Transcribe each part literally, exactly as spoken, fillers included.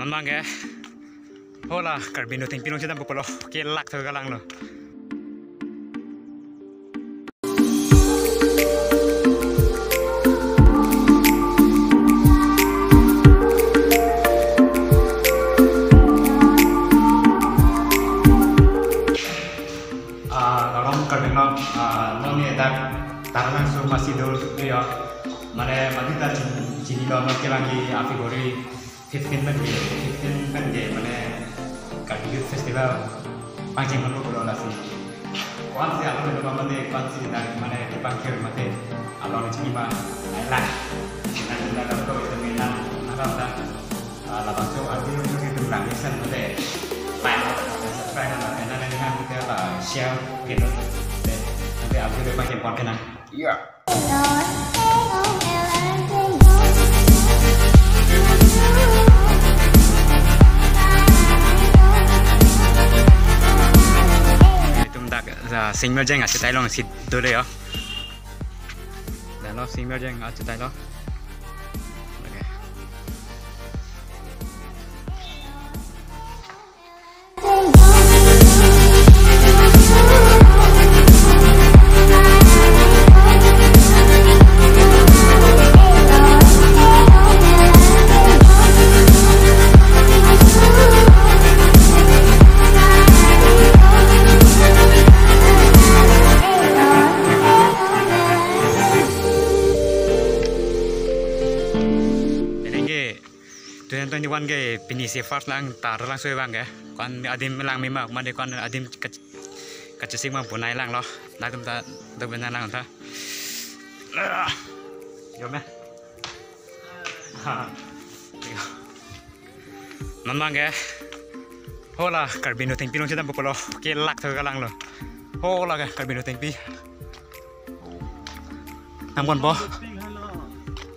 Mangke. Hola, Karbi Nutengpi along chedam pulo. Kelak tho kalang lo. Ah, kardom Karbi Anglong, ah, non ne dak Taralangso masi do yo. Mane madu ta chin-, chinilo, non ke bang ke a February fifteen pen ke, fifteen pen ke, mane Karbi Youth Festival pangcheng pon pulo lasi. Ko-ansi alo lo mane ko-ansi dak mane kepangkhir mate alo chini ma, ai la. Nang nang dak ko itu minang nang dak. Ah, labangso a video nelitum lang listen mate like, subscribe, nang nang nang kita la share gitu. Deh, nanti a video pangcheng pon kenang. Iya. Itum dak, ah, Singmerjeng achetai alongsi dole yo. Dalo Singmerjeng achetai lo. Oke. Penang ke two thousand twenty-one ke pini si first lang, Taralangso abang ke. Ko-an adim lang mima, mane ko-an adim kach-, kachesik ma punai lang lo. Latum ta dok bena lang ta. Ah. Yo me. Ha. Yo. Non mangke. Hola, Karbi Nutengpi along chedam pulo. Kelak tho kalang lo. Hola ke Karbi Nutengpi. Nang pon po.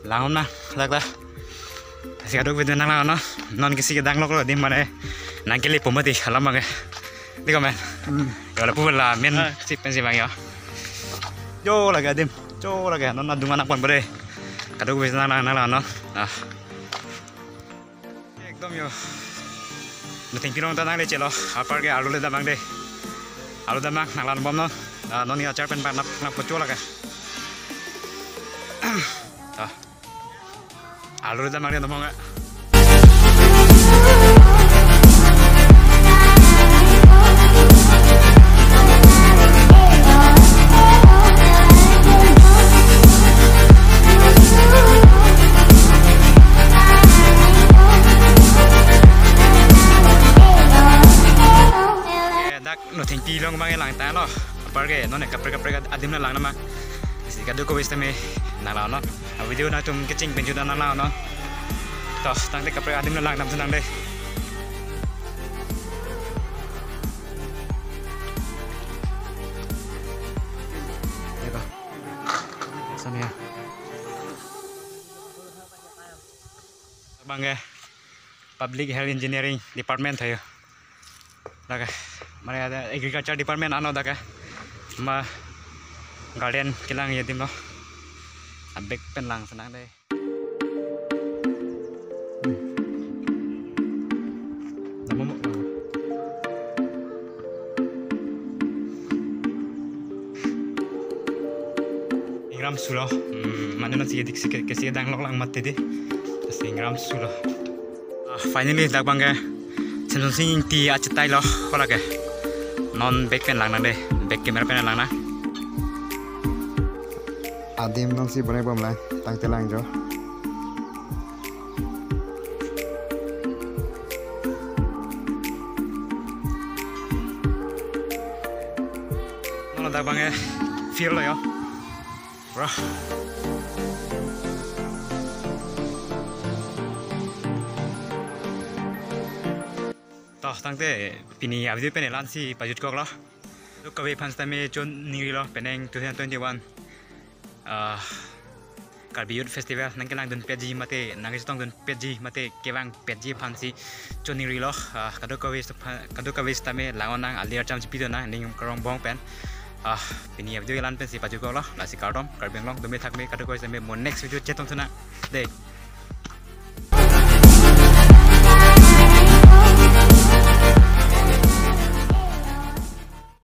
Lang-on na, dak ta. Si kadokave nang lang-on na. Non ke si kedang lok lo adim mane. Nang kele po mati, alam mangke. Di komen. Hmm. Yo lapu la men. Ah. Si pensi bang yo. Yo lake adim. Yo lake non adung nang pon po de. Kadokave nang lang, nang lang-on na. Ah. Ekdom yo. Nutengpi along ta nangle chelo. Apar ke alu le damnang de. Alu damnang nang lang bom non. Ah, non ya char pen bang nap nap pocho lake. Ah. Alu le damnang de nomong. Eh, dak Nutengpi along bang lang ta lo. Apar ke non kaprek kaprek adim lang nama. Si kadokave sitame nang lang-on. A video nangtum kecheng pen juda nang lang-on. To, tangte kaprek adim lang nam nang de. Eko. Sana ya. Bang ke Public Health Engineering Department thayo. Dak ke, mane ada Agriculture Department ano dak ke. Ma garden kelang ya adim lo. Abek pen lang senang de. Hmm. Nama mo? Ingram sulo. Hmm, mane non si dik si ke, ke si dang lok lang mati de. Si ingram sulo. Ah, finally, dak bang ke Semsonsing Ingti achetai lo, ko lake. Non bag pen lang nang de, bag camera pen lang nang. Adim non si bonek bom lang, tangte lang jo. Non dak bang ke field lo yo. Bro. To, tangte pini a video pen la-ansi pajut kok lo. Kadokave aphan sitame choningri lo, penang two thousand twenty-one. Ah, Karbi Youth Festival nangkelangdun petji mate, nangkachetongdun petji mate, kevang petji aphansi choningri lo. Ah, kadokave sitame, kadokave sitame lang-on nang, alir cham chipi do nang, ning karong bong pen. Ah, pini a video la-an pensi pajut kok lo, lasi kardom, Karbi Anglong dome thakme, kadokave sitame mo next video chetong thunang. De.